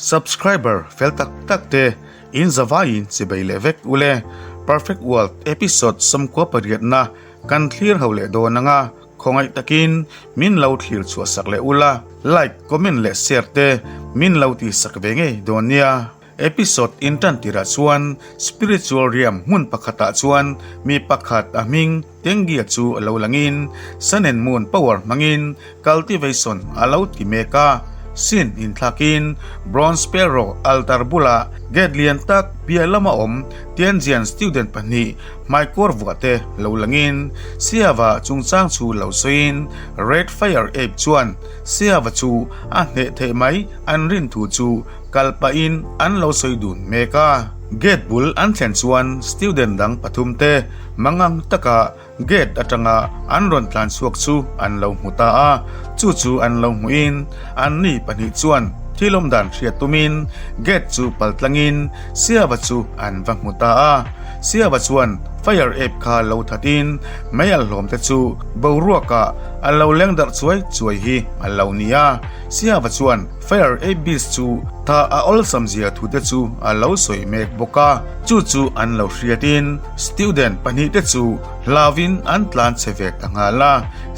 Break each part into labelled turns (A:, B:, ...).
A: Subscriber fel tak tak te in zavaiin chibei leh vek ule. Perfect World episode 98 na kan thlir ho leh dawn anga khawngaih takin min lo thlir chhuah sak leh ula, like, comment leh share te min lo tih sak ve ngei dawn nia. Episode in tan tirah chuan spiritual realm hmun pakhatah chuan mi pakhat a hming Tengia chu a lo langin Sun and Moon power hmangin cultivation a lo ti mek a. Sin inthlakin Bronze Sparrow altar bulah gate lian tak piah lama awm Tianjian student pahnih hmaikawr vuah te lo langin Siava chungchang chu lo sawiin Red Fire Ape chuan Siava chu a hneh theih mai an rin thu chu kal pahin an lo sawi dun mek a. Gate bul an thlen chuan student dang pathum te Mangang taka gate atanga an rawn tlan chhuak chu an lo hmu ta a, chu chu an lo hmuhin anni pahnih chuan thil awm dan hriat tumin gate chu pal tlangin Siava chu an va hmu ta a. Siava chuan fire ape kha lo thatin mei alhlawm te chu boruakah a lo leng darh chuai chuai hi a lo ni a. Siava chuan fire ape beast chu tha a awlsam zia thu te chu a lo sawi mek bawk a, chu chu an lo hriatin Student pahnihte chu hlauvin an tlan che ve ta nghal a,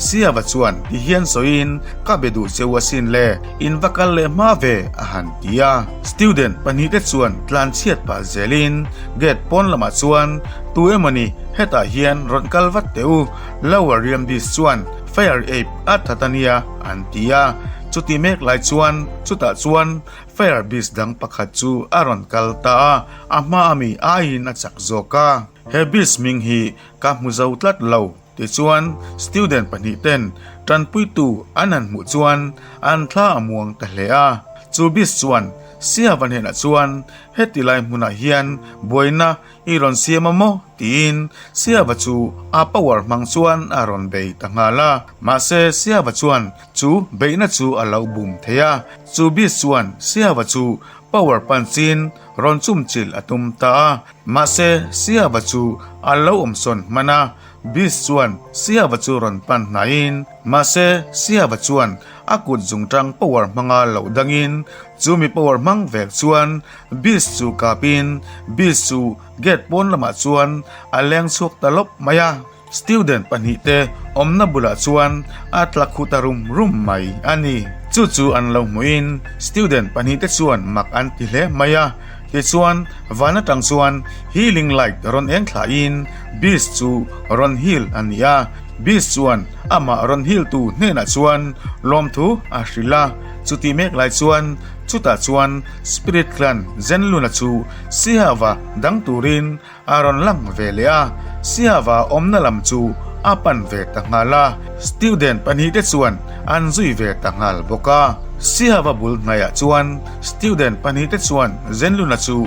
A: Siava chuan ti hian sawiin ka be duh cheu asin le, in va kal leh hma ve a han ti a. Student pahnihte chuan tlan chhiat pah zelin gate pawn lamah chuan tu emawni hetah hian rawn kal vat teh u, Lower Riamdis chuan Fire Ape a that a nia an ti a. Chuti mek lai chuan chutah chuan Fire beast dang pakhat chu a rawn kal ta a, a hma ami aiin a chak zawk a. He beast hming hi ka hmu zo tlat lo. Tichuan, student pahnih ten tanpuitu an han hmuh chuan an thla a muang ta hle a. Chu beast chuan Siava hnenah chuan, Heti lai hmunah hian buaina I rawn siam a maw? tiin Siava chu a power hmang chuan a rawn bei ta nghal a. Mahse Siava chuan chu beihna chu a lo bum thei a. Chu beast chuan Siava chu power punch-in rawn chum chilh a tum ta a. Mahse Siava chu a lo awmsawn hman a. Beast chuan Siava chu rawn pan hnaiin mahse Siava chuan a kut zungtang power hmanga lo dangin chumi power hmang vek chuan Beast chu kapin Beast chu gate pawn lamah chuan a leng chhuak ta lawp mai a. Student pahnih te awmna bulah chuan a tla khu ta rum rum mai a ni. Chu chu an lo hmuhin student pahnih te chuan mak an ti hle mai a. Tichuan van atang chuan healing light rawn eng thlahin Beast chu rawn heal a ni a. Beast chuan amah rawn heal tu hnenah chuan lawmthu a hrilh a. Chuti mek lai chuan chutah chuan Spirit Clan Zenluna chu Sihava dang turin a rawn lang ve leh a, Siava awmna lam chu a pan ve ta nghal a, student pahnih te chuan an zui ve ta nghal bawk a. Siava bul hnaiah chuan student pahnih te chuan Zenluna chu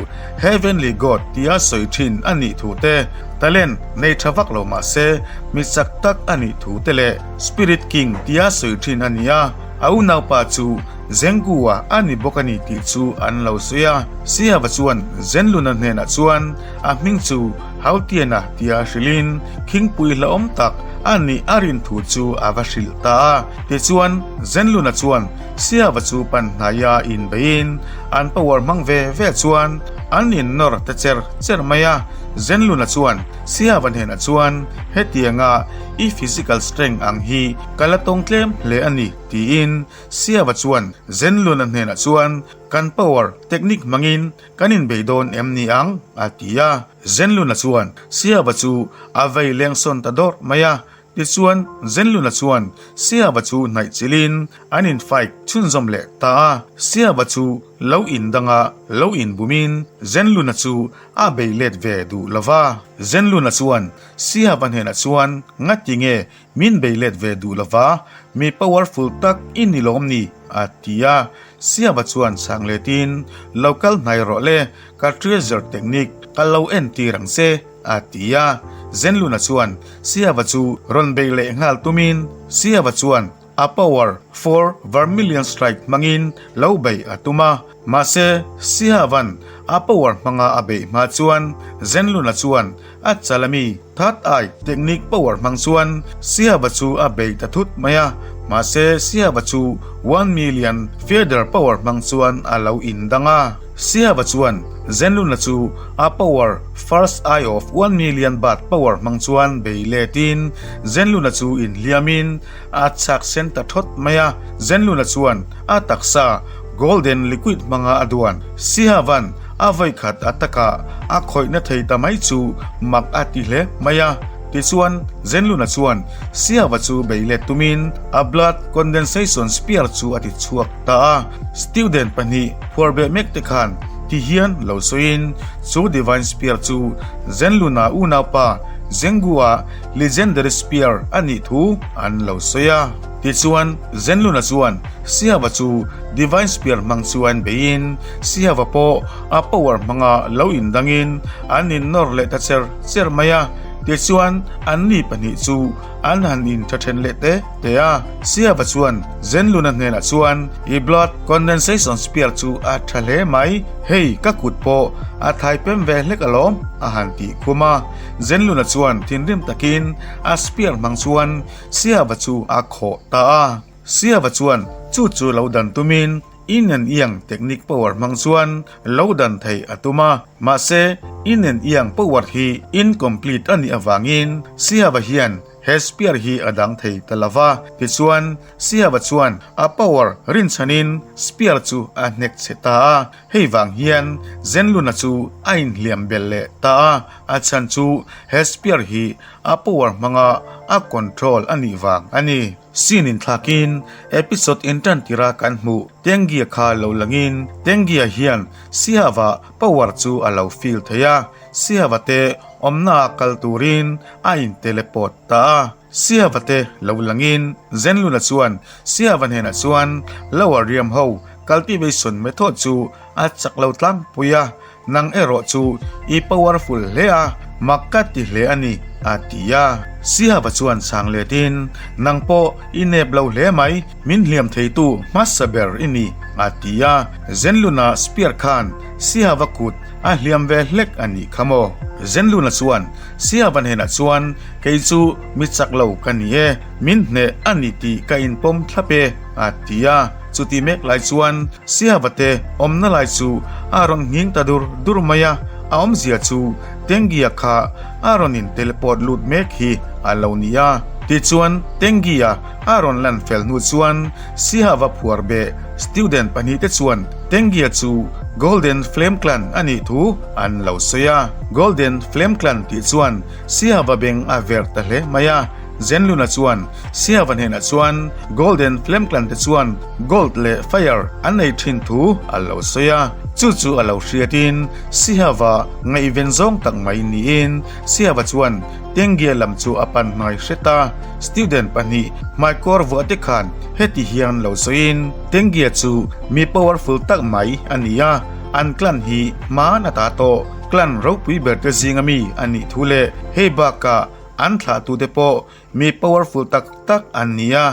A: Heavenly God tia sawi thin a nih thu te, talent nei tha vak lo mah se mi chak tak a nih thu te leh Spirit King tia sawi thin a ni a, a unaupa chu Zengua a ni bawk a ni tih chu an lo sawi a. Siava chuan Zenluna hnenah chuan a hming chu Hautiana tia hrilhin khingpui hlauhawm tak a nih a rin thu chu a va hrilh ta a. Tichuan, Zenluna chuan Siava chu pan hnaia inbeiin an power hmang ve ve chuan an innawr ta cher cher mai a. Zenluna chuan Siava hnenah chuan, Hetianga i physical strength ang hi ka la tawng tlem hle a ni, tiin Siava chuan Zenluna hnenah chuan, Kan power technique hmangin kan inbei dawn em ni ang? a ti a. Zenluna chuan Siava chu a vei leng sawn ta dawrh mai a. Tichuan Zenluna chuan Siava chu hnaih chilhin an in fight chhunzawm leh ta a. Siava chu lo indanga lo inbumin Zenluna chu a bei let ve duh lo va. Zenluna chuan Siava hnenah chuan, Ngati nge Min bei let ve duh lova, mi powerful tak i ni lawm ni? a ti a. Siava chuan chhang letin, Lo kal hnai rawh le, ka treasure technique ka lo entir ang che, a ti a. Zenluna chuan Siava chu rawn bei leh nghal tumin Siava chuan a power for vermilion strike hmangin lo bei a tum a. Mahse, Siava'n a power hmanga a beih hma chuan Zenluna chuan a chal ami Third Eye technique power hmang chuan Siava chu a bei ta thut mai a. Mahse, Siava chu 1,000,000 feather power hmang chuan a lo indang a. Siava chuan Zenluna chu a power First Eye of 1,000,000 Bat power hmang chuan bei letin Zenluna chu inhliamin a chak sen ta thawt mai a. Zenluna chuan a taksa golden liquid hmanga a duan. Siava'n a vawikhat a takah a khawihna thei ta mai chu mak a ti hle mai a. Tichuan, Zenluna chuan Siava chu bei let tumin a blood condensation spear chu a ti chhuak ta a. Student pahnih phuarbeh mek te khan ti hian lo sawiin chu divine spear chu Zenluna unaupa Zengua legendary spear a nih thu an lo sawi a. Tichuan, Zenluna chuan Siava chu divine spear hmang chuan beiin Siava pawh a power hmanga lo indangin an innawr leh ta cher cher mai a. Tichuan, anni pahnih chu an han intha then leh te te a. Siava chuan Zenluna hnenah chuan, I blood condensation spear chu a tha hle mai, hei ka kut pawh a thai pem ve hlek alawm, a han tih khum a. Zenluna chuan thinrim takin a spear hmang chuan Siava chu a khawh ta a. Siava chuan chu chu lo dan tumin Yin and Yang technique power hmang chuan lo dan theih a tum a, mahse Yin and Yang power hi incomplete a nih avangin Siava hian he spear hi a dang thei ta lo va. Tichuan, Siava chuan a power rinchhanin spear chu a hnek chhe ta a, hei vang hian Zenluna chu a inhliam belh leh ta a, a chhan chu he spear hi a power hmanga a control a nih vang a ni. Scene in thlakin episode in tan tira kan hmuh Tengia kha lo langin Tengia hian Siava power chu a lo feel thei a, Siava te awmna ah kal turin a in teleport ta a. Siava te lo langin Zenluna chuan Siava hnenah chuan Lower Riam ho cultivation method chu a chak lo tlangpui a, Nang erawh chu i powerful hle a, mak ka ti hle a ni, a ti a. Sihava chuan chhang letin, Nang pawh i nep lo hle mai, min hliam theitu hmasa ber i ni, a ti a. Zenluna spear khan Sihava kut a hliam ve hlek a nih kha maw? Zenluna chuan Sihava hnenah chuan, Kei chu mi chak lo ka ni e, min hneh a ni tih ka inpawm thlap e, a ti a. Chuti mek lai chuan Siava te awmna lai chu a rawn nghing ta dur dur mai a, a awmzia chu Tengia kha a rawn in teleport lut mek hi a lo ni a. Tichuan Tengia a rawn lan fel hnu chuan Sihava phuar beh student pahnihte chuan Tengia chu Golden Flame Clan a nih thu an lo sawi a. Golden Flame Clan tih chuan Siava beng a verh ta hle mai a. Zenluna chuan Siava hnenah chuan Golden Flame Clan te chuan Gold leh Fire an nei thin thu a lo sawi a, chu chu a lo hriatin Sihava ngaihven zawng tak mai niin Siava chuan Tenggia lam chu a pan hnai hret a, student pahnih hmaikawr vuah te khan heti hian lo sawiin Tenggia chu mi powerful tak mai a ni a, an clan hi hmaan a ta tawh clan ropui ber te zinga mi a nih thu leh hei bakah An thlahtute pawh mi powerful tak tak an ni a,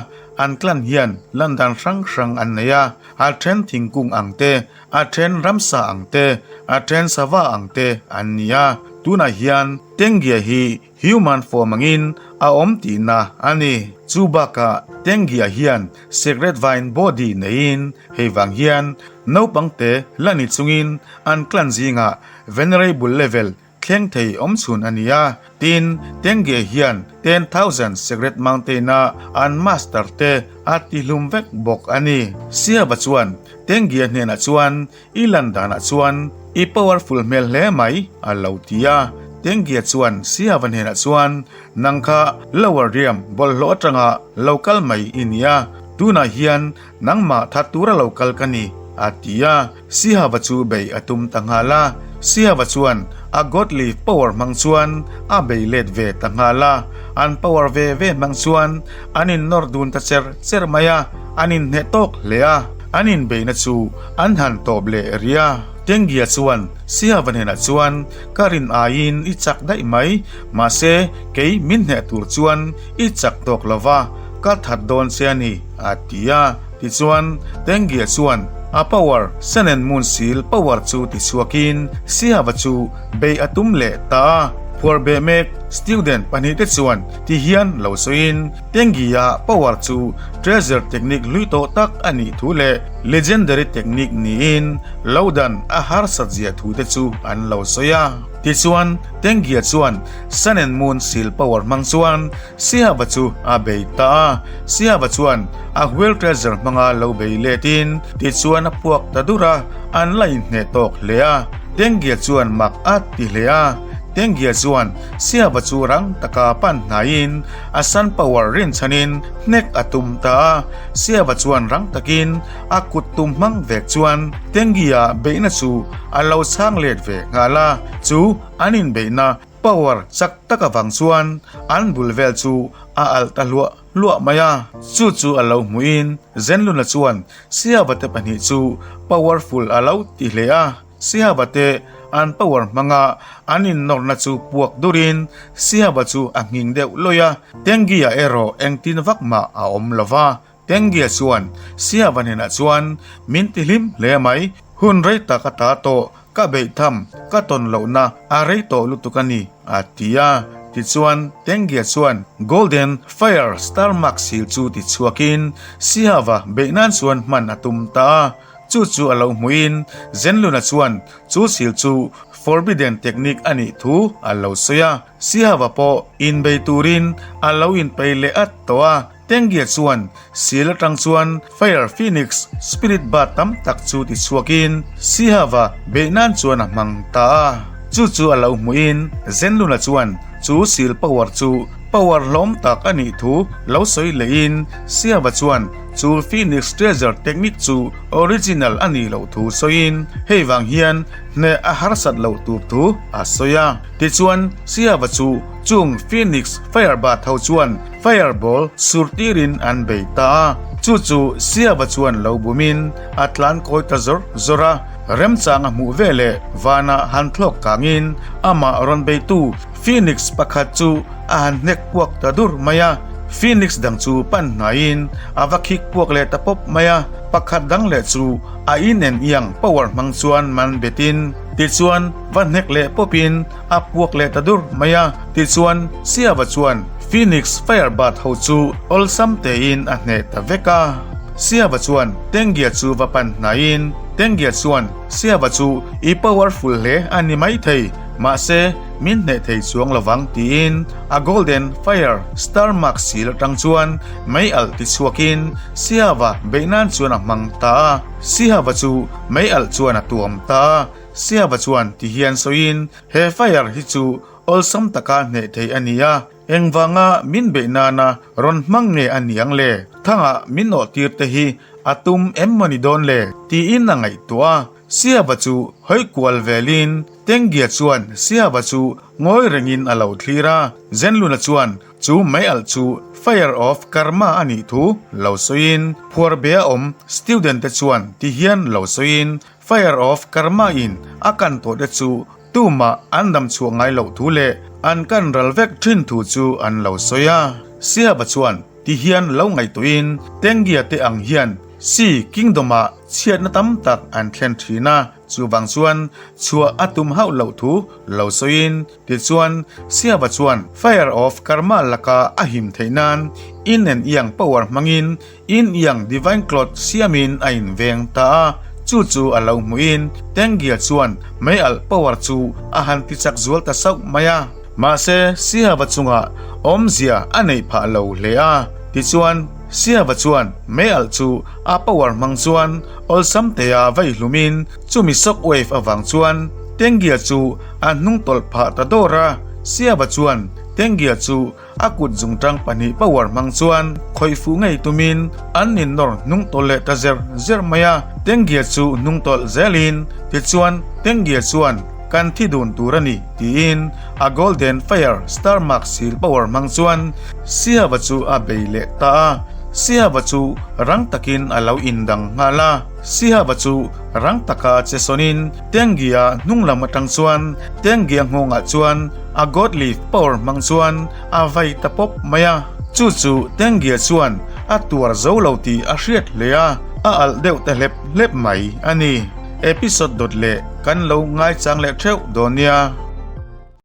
A: an clan hian lan dan hrang hrang an nei a, a then thingkung ang te, a then ramsa ang te, a then sava ang te an ni a, tunah hian Tenggia hi human form angin a awm tihna a ni. Chu bakah Tenggia hian secret vine body neiin hei vang hian naupang te la ni chungin an clan zingah venerable level Thleng thei awm chhun a ni a, tin, Tengge hian 10,000 Secret Mountain-a an master te a tihlum vek bawk a ni. Siava chuan Tengge hnenah chuan, I lan danah chuan i powerful hmel hle mai, a lo ti a. Tengge chuan Siava hnenah chuan, Nang kha Lower Riam bawlhhlawh atanga lo kal mai i ni a, tunah hian nangmah that tura lo kal ka ni, a ti a. Sihava chu bei a tum ta nghal a, Sihava chuan a godly power hmang chuan a bei let ve ta nghal a, an power ve ve hmang chuan an innawr dun ta cher cher mai a, an inhneh tawk hle a, an inbeihna chu an han tawp leh rih a. Tenggia chuan Sihava hnenah chuan, Ka rin aiin i chak daih mai, mahse kei min hneh tur chuan i chak tawk lo va, ka that dawn che a ni, a ti a. Tichuan, Tenggia chuan a power, Sun and Moon Seal power chu tichhuakin Siava chu bei a tum leh ta a. Phuar beh mek student pahnihte chuan ti hian lo sawiin Tenggi-a power chu treasure technique hlui tawh tak a nih thu leh legendary technique niin lo dan a harsat zia thu te chu an lo sawi a. Tichuan Tenggi-a chuan Sun and Moon seal power hmang chuan Sihava chu a bei ta a, Sihava chuan a wheel treasure hmanga lo bei letin tichuan a puak ta dur a, an la inhneh tawk hle a. Tenggia chuan mak a ti hle a, Tenggia chuan Sihava chu rang taka pan hnaiin a sun power rinchhanin hnek a tum ta a, Sihava chuan rang takin a kut tum hmang vek chuan Tenggia beihna chu a lo chhang let ve nghal a, chu an inbeihna Power chak tak avang chuan an bul vel chu a alh ta hluah hluah mai a. Chu chu a lo hmuhin Zenluna chuan Siava te pahnih chu powerful a lo ti hle a. Siava te an power hmanga an innawrna chu puak durin Siava chu a nghing deuh lawih a. Tengia erawh engtin vak mah a awm lo va. Tengia chuan Siava hnenah chuan min ti hlim hle mai. Hun rei tak a ta tawh Ka beih tham, ka tawn lohna a rei tawh lutuk a ni, a ti a. Tichuan, Tenggia chuan Golden Fire Star Mark sil chu ti chhuakin Sihava beih nan chuan hman a tum ta a. Chu chu a lo hmuhin Zenluna chuan chu sil chu Forbidden Technique a nih thu a lo sawi a. Sihava pawh inbei turin a lo inpei leh at tawh a. Tenggia chuan sil atang chuan Fire Phoenix Spirit Bird tam tak chu ti chhuakin Sihava beih nan chuan a hmang ta a. Chu chu a lo hmuhin Zenluna chuan chu sil power chu power hlawm tak a nih thu lo sawi lehin Sihava chuan chu Phoenix Treasure Technique chu original a nih loh thu sawiin hei vang hian hneh a harsat loh tur thu a sawi a. Tichuan Sihava chu chung Phoenix Fire Bird ho chuan Fireball sur tirin an bei ta a, chu chu Siava chuan lo bumin a tlan kawi ta zawr zawr a, remchang a hmuh veleh vanah han thlawk kangin amah rawn beitu Phoenix pakhat chu a han hnek puak ta dur mai a, Phoenix dang chu pan hnaiin a va khik puak leh ta pawp mai a, pakhat dang leh chu a inen iang power hmang chuan man betin tichuan va hnek leh pawpin a puak leh ta dur mai a, tichuan Siava chuan Phoenix Firebird ho chu awlsam tein a hneh ta vek a. Siava chuan Tenggia chu va pan hnaiin Tenggia chuan Siava chu i powerful hle a ni maithei, mahse min hneh thei chuang lovang tiin a Golden Fire Star Mark sil atang chuan mei alh ti chhuakin Siava beih nan chuan a hmang ta a. Siava chu mei alh chuan a tuam ta a. Siava chuan ti hian sawiin he fire hi chu Awlsam taka hneh theih a ni a, engvanga min beih nana rawn hmang nge a ni ang le? Thangah min awhtir te hi a tum em maw ni dawn le? tiin a ngaihtuah a. Siava chu hawi kual velin Tenggia chuan Siava chu ngawi rengin a lo thlir a, Zenluna chuan chu mei alh chu Fire of Karma a nih thu lo sawiin phuar bea awm student te chuan ti hian lo sawiin Fire of Karma in a kan tawh te chu Tumah an dam chhuah ngai loh thu leh an kan ral vek thin thu chu an lo sawi a. Siaba chuan ti hian lo ngaihtuahin Tenggia te ang hian Sea Kingdom-ah chhiatna tam tak an thlen thin a, chuvang chuan chhuah a tum hauh loh thu lo sawiin tichuan Siaba chuan Fire of Karma laka a him theih nan Yin and Yang power hmangin Yin Yang Divine Cloth siamin a inveng ta a, chu chu a lo hmuhin Tenggia chuan mei alh power chu a han ti chak zual ta sauh mai a. Mahse, Sihava chungah awmzia a neih phah lo hle a, tichuan Sihava chuan mei alh chu a power hmang chuan awlsam tea vei hlumin chumi shock wave avang chuan Tenggia chu a hnung tawlh phah ta dawr a, Sihava chuan Tenggia chu A kut zungtang pahnih power hmang chuan khawih fuh ngei tumin an innawr hnung tawlh leh ta zer zer mai a, Tenggia chu hnung tawlh zelin tichuan Tenggia chuan kan thi dun tur a ni tiin a Golden Fire Star Mark sil power hmang chuan Siava chu a bei leh ta a, Siava chu rang takin a lo indang nghal a, Siava chu rang taka che sawnin Tenggia hnung lam atang chuan Tenggia nghawngah chuan A godly power hmang chuan a vai ta pawp mai a, chu chu Tenggia chuan a tuar zo lo tih a hriat hle a, a alh deuh ta hlep hlep mai a ni. Episode dawt leh kan lo ngaichang leh theuh dawn nia.